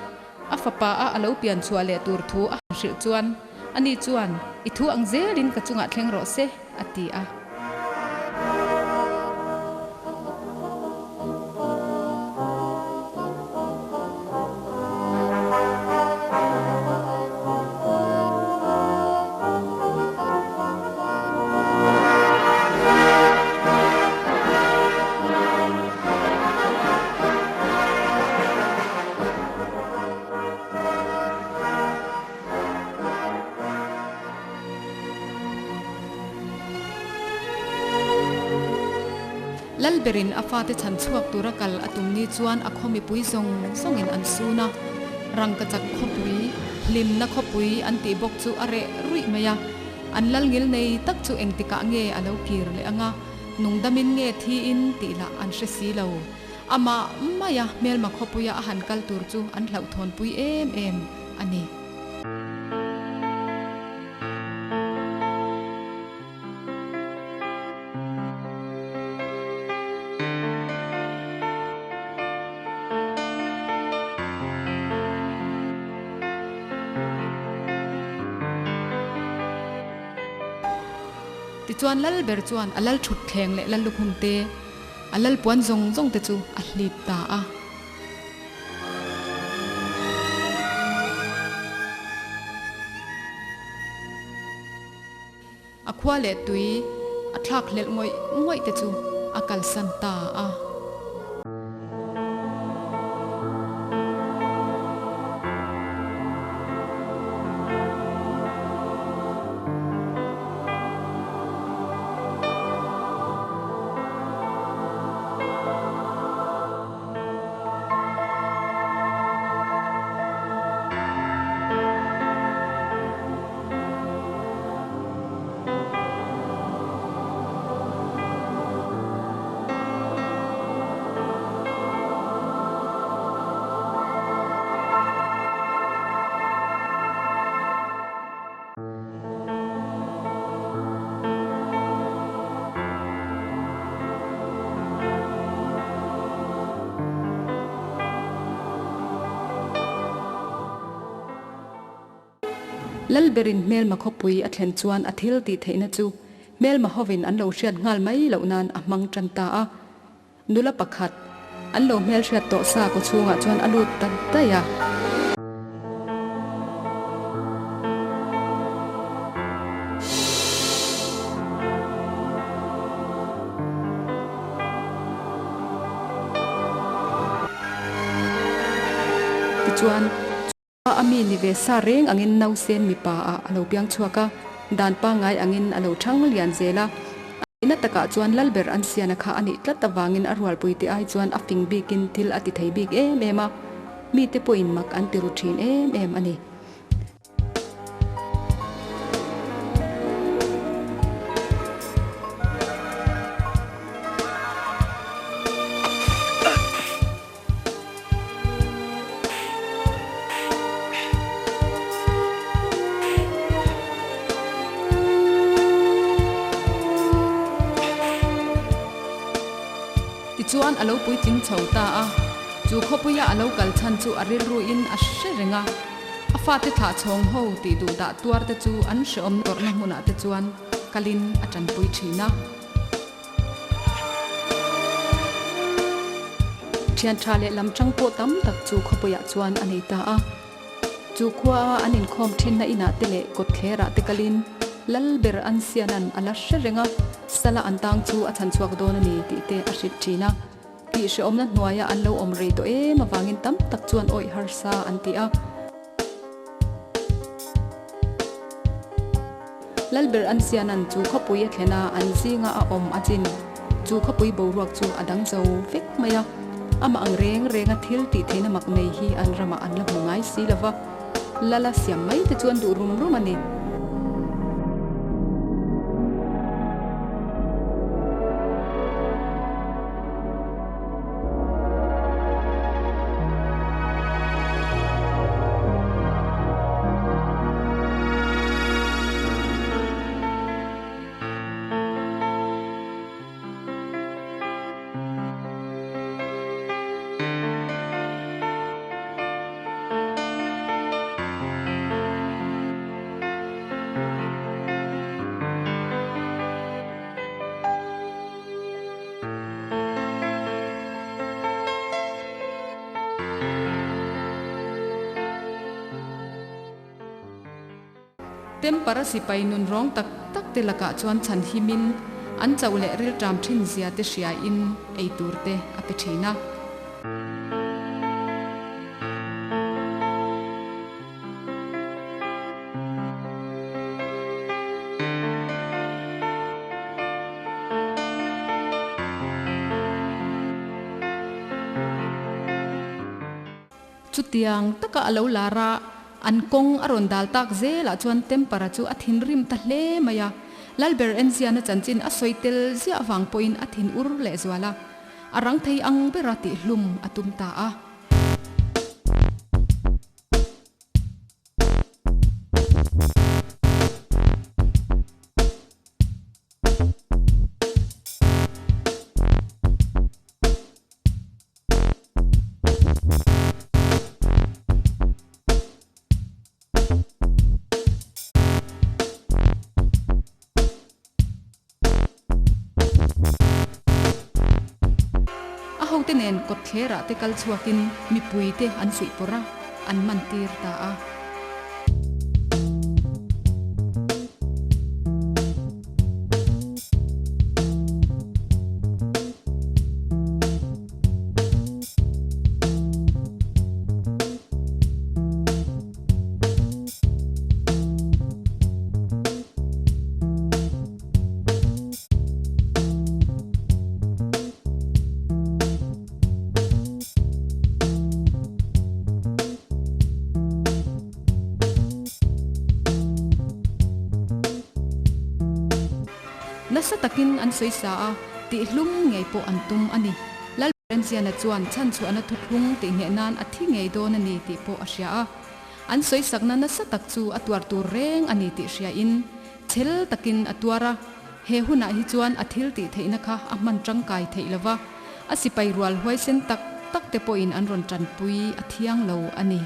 a fapa a a lo pian chhuah leh tur thu a han hrilh chuan ani chuan i thu ang zelin ka chungah thleng rawh se a ti a. Lalberin a fate chhan chhuak tura kal a tum ni chuan a khaw mipui zawng zawngin an sun a, rangkachak khawpui, hlimna khawpui an tih bawk chu a reh ruih mai a. An lal ngil nei tak chu engtikah nge a lo kir leh anga, nungdamin nge thiin tih lah an hre si lo. Amah maia hmelma khawpuia a han kal tur chu an hlauhthawnpui em em a ni. Tichuan lal ber chuan a lal thutthleng leh lal lukhum te, a lal puan zawng zawng te chu a hlip ta a. A khua leh tui a thlak hlelh ngawih ngawih te chu a kalsan ta a. Lalberin hmelma khawpui a thlen chuan a thil tih theihna chu hmelma hovin an lo hriat nghal mai loh nan a hmang tan ta a. Nula pakhat an lo hmelhriat tawh sa kaw chhungah chuan a lut ta daih a. Tichuan, chua a mi ni ve sa reng angin nausen mipa ah a lo piang chhuak a, dan pangngai angin a lo thang lian zel a. A nihna takah chuan Lalber an siana kha a nih tlat avangin a rualpuite ai chuan a fing bikin thil a ti thei bik em em a, mite pawhin mak an ti ru thin em em a ni. Tichuan a lo puitling chho ta a, chu khawpuia a lo kal chhan chu a rilruin a hre reng a. A fate thlah chhawng ho tih duh dah tuar te chu an hrehawm tawrhna hmunah te chuan kalin a tanpui thin a. Thian tha leh lam tang pawh tam tak chu khawpuiah chuan a nei ta a. Chu khua a an inkhawm thinna inah te leh kawtthlerah te kalin Lal ber an sianan a la hre reng a, sala an tang chu a chhan chhuak dawn a ni tih te a hrilh thin a. Tih hrehawmna hnuaia an lo awm rei tawh em avangin tam tak chuan awih harsa an ti a. Lalber an sianan chu khawpui a thlen a, an zinga a awm a chin. Chu khawpui boruak chu a dang zo vek mai a. Amah ang reng renga thil tih theihna mak nei hi an ramah an la hmu ngai si lo va. Lala siam mai te chu an duh rum rum a ni. Tempara sipai nun rawng tak tak te lakah chuan chhan himin an chauh leh rilṭam ṭhin zia te hriain ei tur te a pe ṭhin a. Chutiang taka a lo lar a, an kawng a rawn dal tak zelah chuan Tempara chu a thinrim ta hle mai a. Lalber Enziana chanchin a sawi tel ziah avang pawhin a thin ur lehzual a, a rang thei ang bera tihhlum a tum ta a. A hote nen kawtthlerah te kal chhuakin mipuite an suih pawrh a, an man tir ta a. Nasa takin an sawi sa a, tihhlum ngei pawh an tum a ni. Lalrenziana chuan chhanchhuahna thuthlung tihngheh nan a thi ngei dawn a ni tih pawh a hria a. An sawisakna nasa tak chu a tuar tur reng a ni tih hriain chhel takin a tuar a. He hunah hi chuan a thil tih theihna kha a hman tangkai theih lo va, a sipai rual huaisen tak tak te pawhin an rawn tanpui a thiang lo a ni.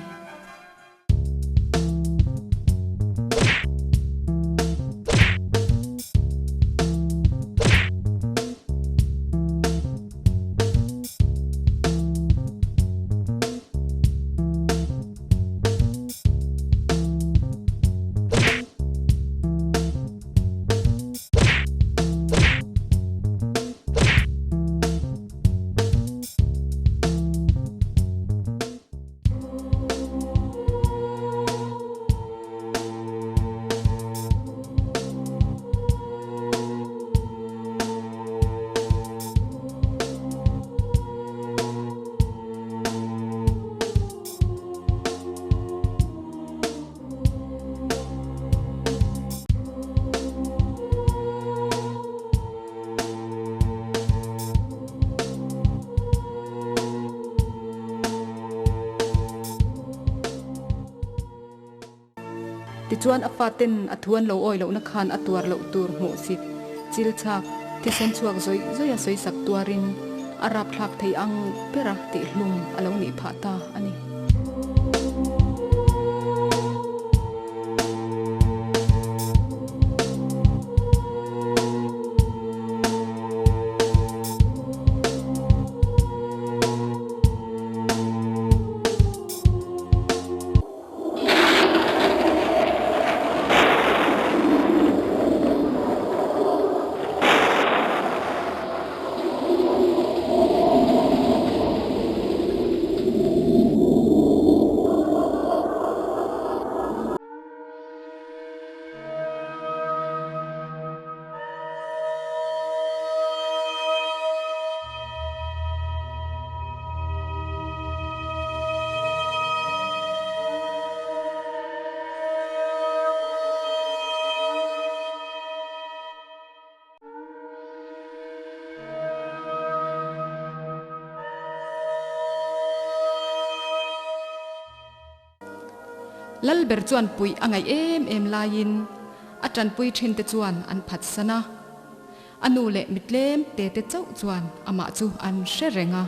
Tichuan a faten a thu an lo awi lohna khan a tuar loh tur hmuh sit, chil chak, thisen chhuak zawih zawih a sawisak tuarin a rapthlak thei ang bera tihhlum a lo nih phah ta a ni. Lalber chuan puih a ngaih em em laiin a tanpui thinte chuan an phatsan a. A nu leh mi tlem te te chauh chuan amah chu an hre reng a.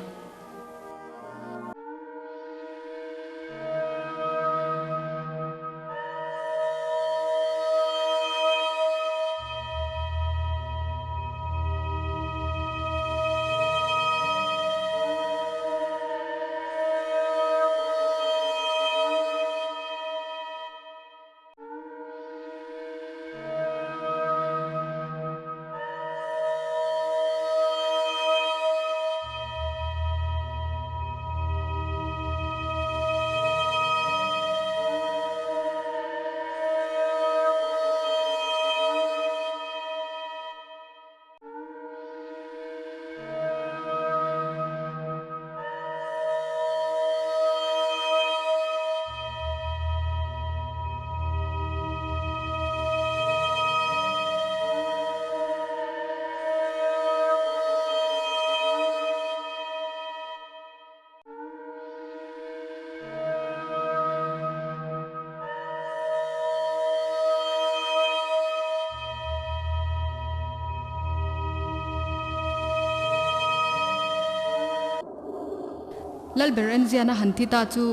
Lalber Enziana han thi ta chu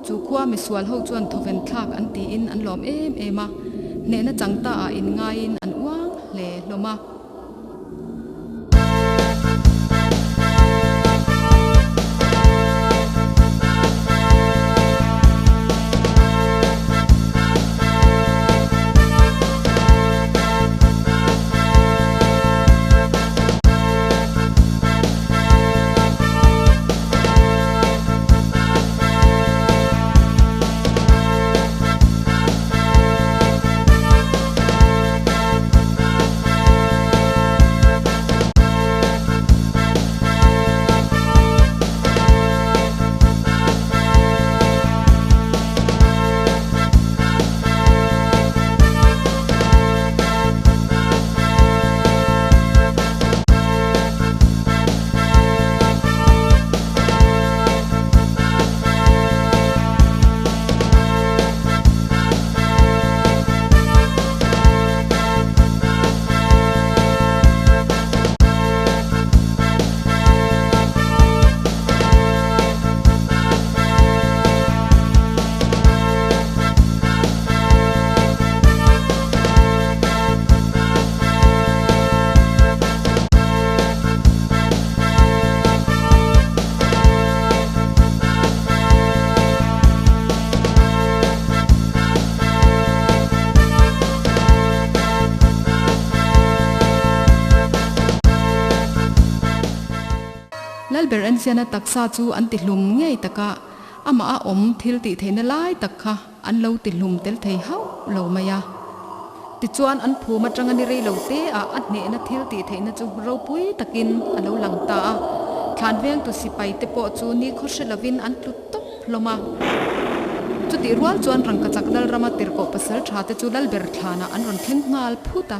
chu khua misual ho chuan thawven thlak an tiin an lawm em em a, hnehna chang ta ah inngaiin an uang hle hlawm a. Lalber Enziana taksa chu an ti hlum ngei taka amah a awm thil tih theihna lai tak kha an lo ti hlum tel thei hauh lo mai a. Tichuan an phum atanga ni rei lo te ah a hnehna thil tih theihna chu ropui takin a lo lang ta a. Thlan vengtu sipai te pawh chu nikhaw hre lovin an tlu tawp hlawm a. Chutih rual chuan rangkachak Lalrama tirhkoh pasal tha te chu Lalber thlanah an rawn thleng nghal phut a.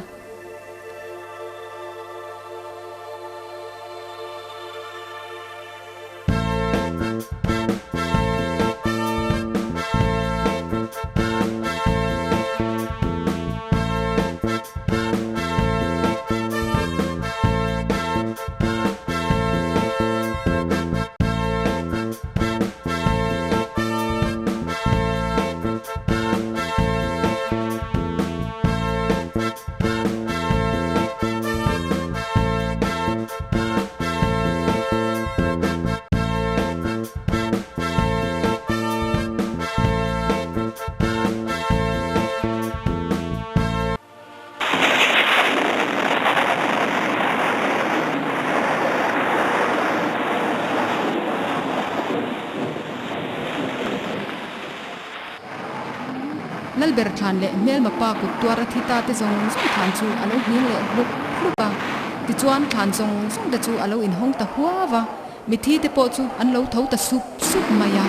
Lalber thlan leh hmelma pa kut tuar a thi ta te zawng zawng thlan chu a lo hning leh hlup hlup a. Tichuan thlan zawng zawng te chu a lo inhawng ta huau a, mithi te pawh chu an lo tho ta sup sup mai a.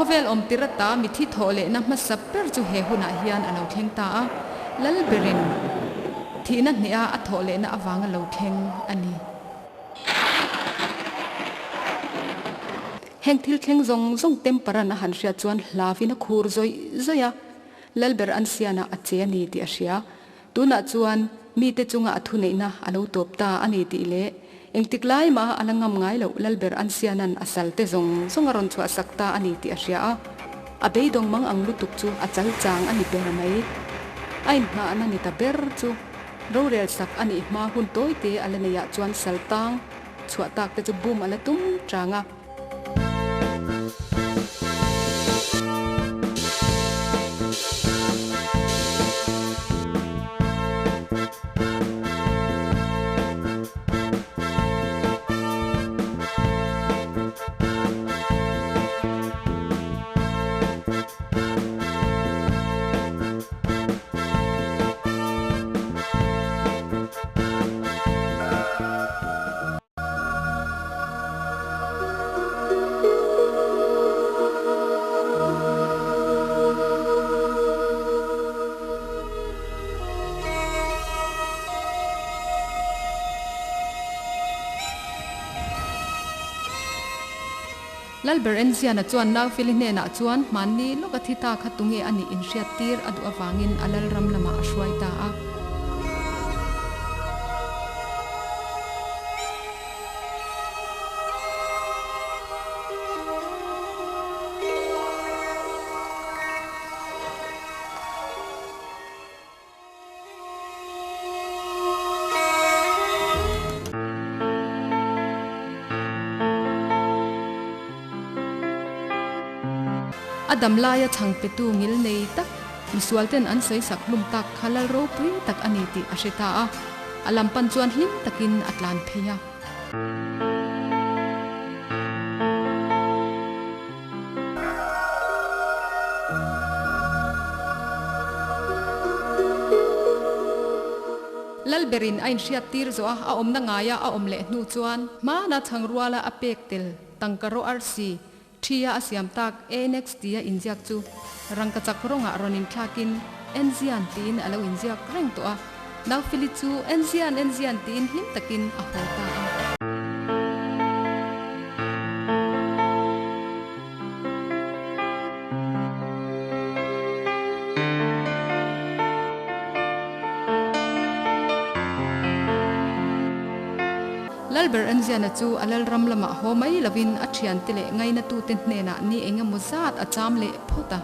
Khawvel awm tir ata mithi thawh lehna hmasa ber chu he hunah hian a lo thleng ta a, Lalberin thihna hneha a thawh lehna avanga lo thleng a ni. Heng thil thleng zawng zawng Temparan a han hriat chuan hlavin a khur zawih zawih a, Lalber an sianah a che a ni tih a hria. Tunah chuan mite chunga a thuneihna a lo tawp ta a ni tih leh engtik lai maha a la ngam ngai loh Lalber an sianan a salte zawng zawng a rawn chhuahsak ta a ni tih a hria a, a beidawng mang ang lutuk chu a chal chang a ni ber mai. A inhnahna ni ta ber chu rorel sak a nih hma hun tawite a la neihah chuan sal tang Chhuah tak te chu bum a la tum chang a. Lalber Enziana chuan Naufeli hnenah chuan hmanni lawk a thi ta kha tunge a nih inhriattir a duh avangin a lalram lamah a hruai ta a. A dam laia chhang petu ngil nei tak misualten an sawi sak hlum tak kha lal ropui tak a ni tih a hre ta a, a lam pan chuan hlim takin a tlan phei a. Lalberin a inhriat tir zawh a, a awmna ngaia a awm leh hnu chuan hmana chhang ruala a pek tel tangka rawh arsi thi a a siam tak ANX tia inziak chu rangkachak rawngah rawn inthlakin Enzian tiin a lo inziak reng tawh a. Naufeli chu Enzian, Enzian tiin hlim takin a haw ta a. Lalber Enziana chu a lalram lamah haw mai lovin a thiante leh ngainatute hnenah ni engemaw zat a cham leh phawt a.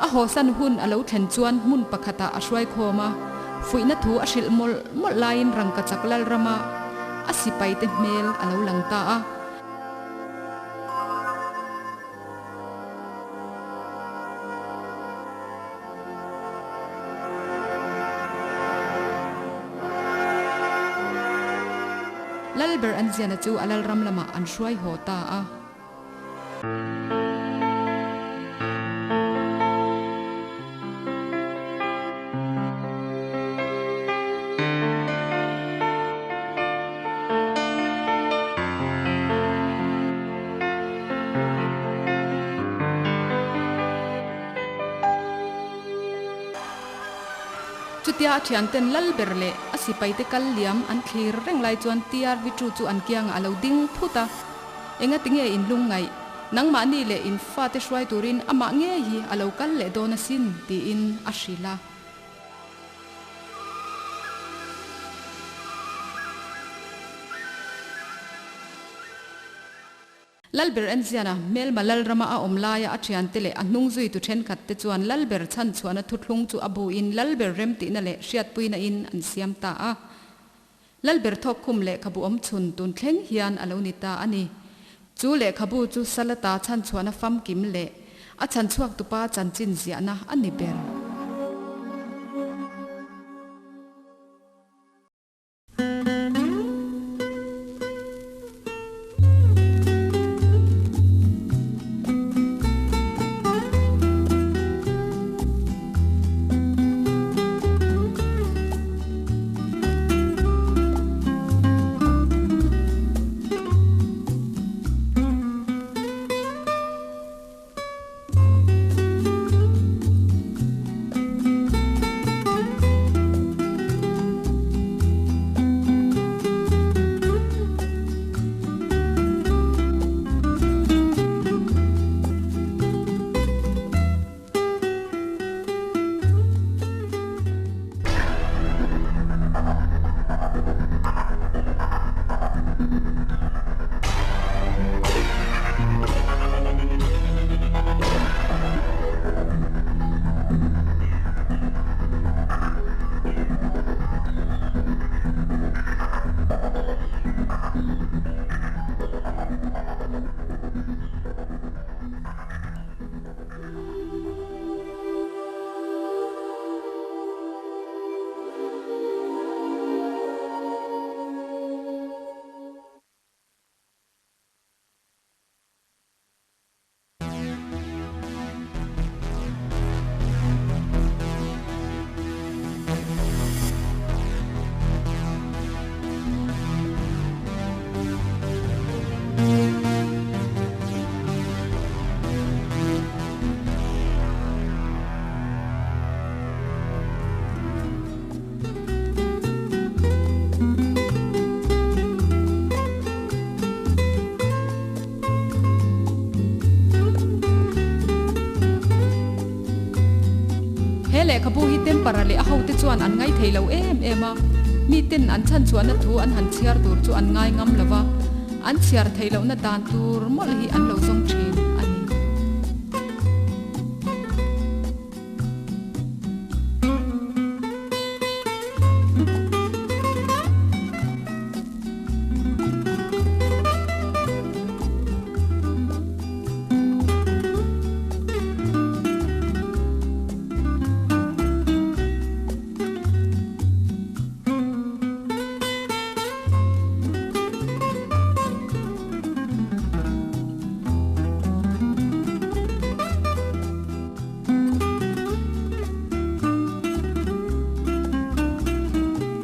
A hawsan hun a lo thlen chuan hmun pakhatah a hruai khawm a, fuihna thu a hrilh mawlh mawlh laiin rangkachak lalrama a sipaite hmel a lo lang ta a. Lalber Anziana chu a lalram lamah an hruai haw ta a. Chutia. Chutia a thianten Lalber leh a sipaite kal liam an thlir reng lai chuan TRV chu chu an kiangah a lo ding phut a. Engati nge in lungngaih? Nangmahni leh in fate hruai turin amah ngei hi a lo kal leh dawn asin, tiin a hrilh a. Lalber Enziana hmelma Lalrama a awm laia a thiante leh a hnung zuitu thenkhatte chuan Lalber chhanchhuahna thuthlung chu a buin Lalber remtihna leh hriatpuina in an siam ta a. Lalber thawkkhum lehkhabu awmchhun tun thleng hian a lo ni ta a ni. Chu lehkhabu chu Salata chhanchhuahna famkim leh a chhanchhuaktupa chanchin ziahna a ni ber. He lehkhabu hi Tempara leh a hote chuan an ngai thei lo em em a, miten an chhanchhuahna thu an han chhiar tur chu an ngai ngam lo va, an chhiar theih lohna dan tur mawlh hi an lo zawng thin a ni.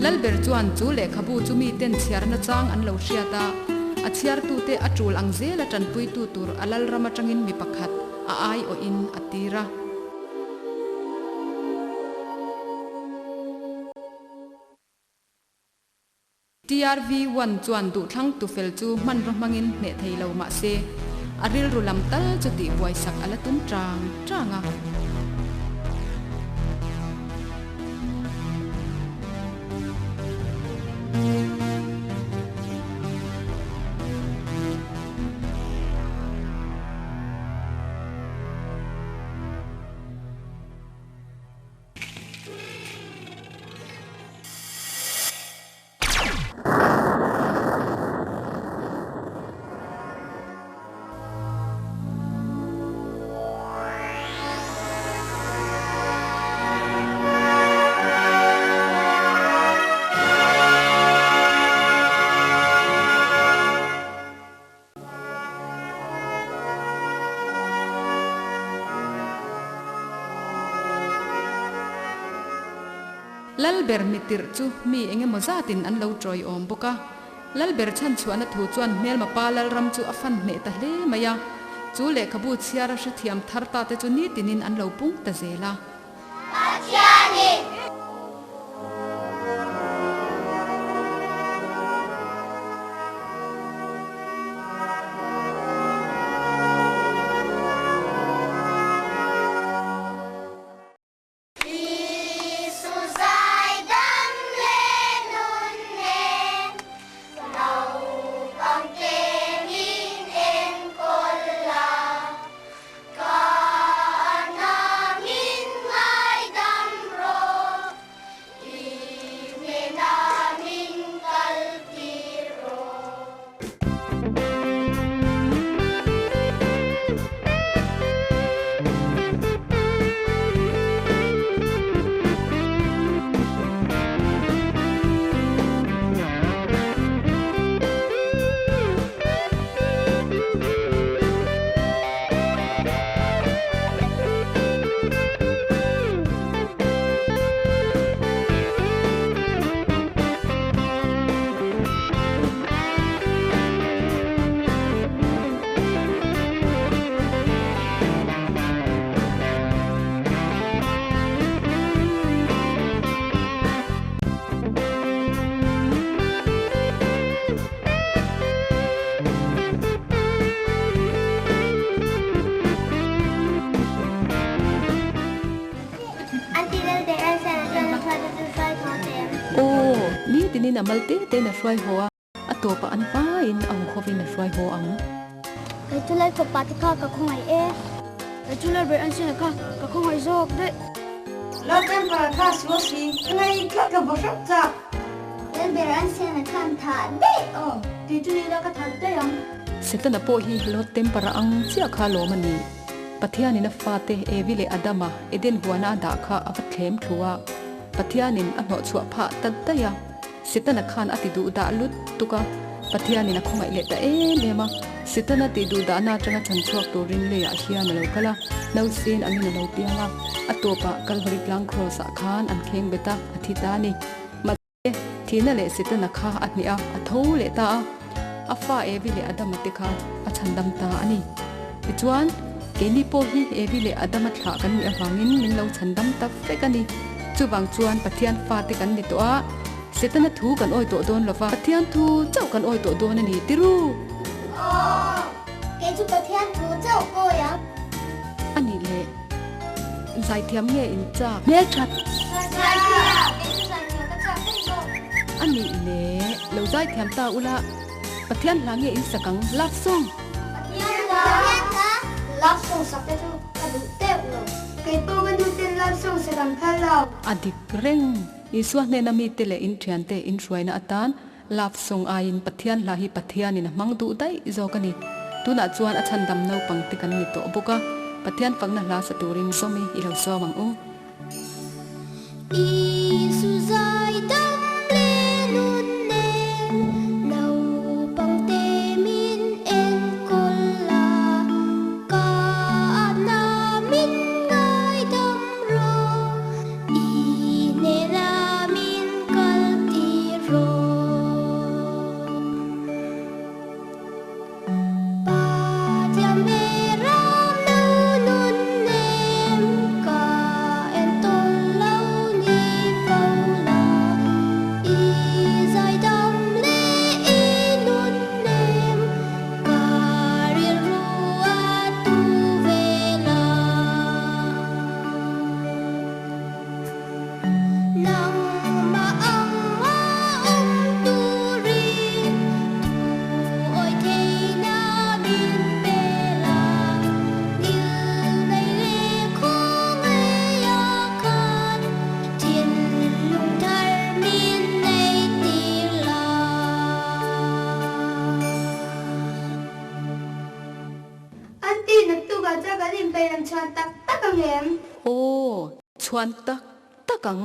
Lalber chuan chu lehkhabu chu miten chhiarna chang an lo hriat a, a chhiartute a tul ang zela tanpuitu tur a lalram atangin mi pakhat a aiawhin a tir a. TRV one chuan duhthlang tufel chu hmanraw hmangin hneh thei lo mah se, a rilru lam tal chu tihbuaisak a la tum tang tang a. Lalber mitirh chu mi eng emaw zatin an lo tawiawm bawk a. Lalber chhanchhuahna thu chuan hmelma pa Lalram chu a fan hneh ta hle mai a. Chu lehkhabu chhiara hrethiam thar ta te chu nitinin an lo pung ta zel a. Pathianin. a mal te tein a hruai haw a, a tawpah an hmain a huhovin a hruai haw ang. Kei chu lal fapa te kha ka khawngaih e. Kei chu lal ber an sina kha ka khawngaih zawk daih. Lal temper kha sual si ka ngei tlat lo bawk hrep chak. Lal ber an sina khan thah daih aw. Kei chu nila ka that daih ang. Setana pawh hi Lord temper a ang chiah kha lawm a ni. Pathianin a fate Evi leh Adama Eden huana a dah kha a va thlem thlu a. Pathianin a hnawhchhuah phah ta daih a, Setana khan a ti duh dah lut tuk a, Pathianin a khawngaih leh ta em em a. Setana tih duh dahna atanga chhan chhuak turin leiah hian a lo kal a, nausen angin a lo piang a, a tawpah Kalvari tlang Kraws ah khan an kheng bet a, a thi ta a ni. Mahse, thihna leh Setana kha a hneh a, a tho leh ta a, a fa Evi leh Adama te kha a chhandam ta a ni. Tichuan, keini pawh hi Evi leh Adama thlah kan nih avangin min lo chhandam ta vek a ni. Chuvang chuan Pathian fate kan ni tawh a, Setana thu kan awi tawh dawn lova, Pathian thu chauh kan awi tawh dawn a ni, ti ru! Aw, kei chu Pathian thu chauh ka awi ang. A nih leh, zaithiam nge in chak? Hmelthat! Zaithiam! Kei chu zaithiam ka chak daih zawk. A nih leh, lo zaithiam ta ula, Pathian hla nge in sak ang? Love song! Pathian hla! Pathian hla! Love song sak te chu ka duh teuh lo. Kei pawh ka nu ten love song sak an phal lo. A dik reng. Isua hnena mite leh in thiante in hruaina atan love song aiin Pathian hla hi Pathianin a hmang duh daih zawk a ni. Tunah chuan a chhandam naupang te kan ni tawh bawk a, Pathian fakna hla sa turin sawmi i lo sawm ang u. Isu zai dam leh nun nen naupangte min enkawl la, ka atna min ngaidam rawh, i hnena min kal tir rawh. Pathian beram no nun nem ka entawl lo ni fo la, i zaidam leh i nun nem ka rilru a tu ve la. Nangmah ang a awm turin thu awi theihna min pe la, ngil nei leh khawngaih a khan thinlung thar min nei tir la. Aunty, naktukah chuan kan inpeih ang chhuan tak tak ang em? Aw, chhuan tak tak ang.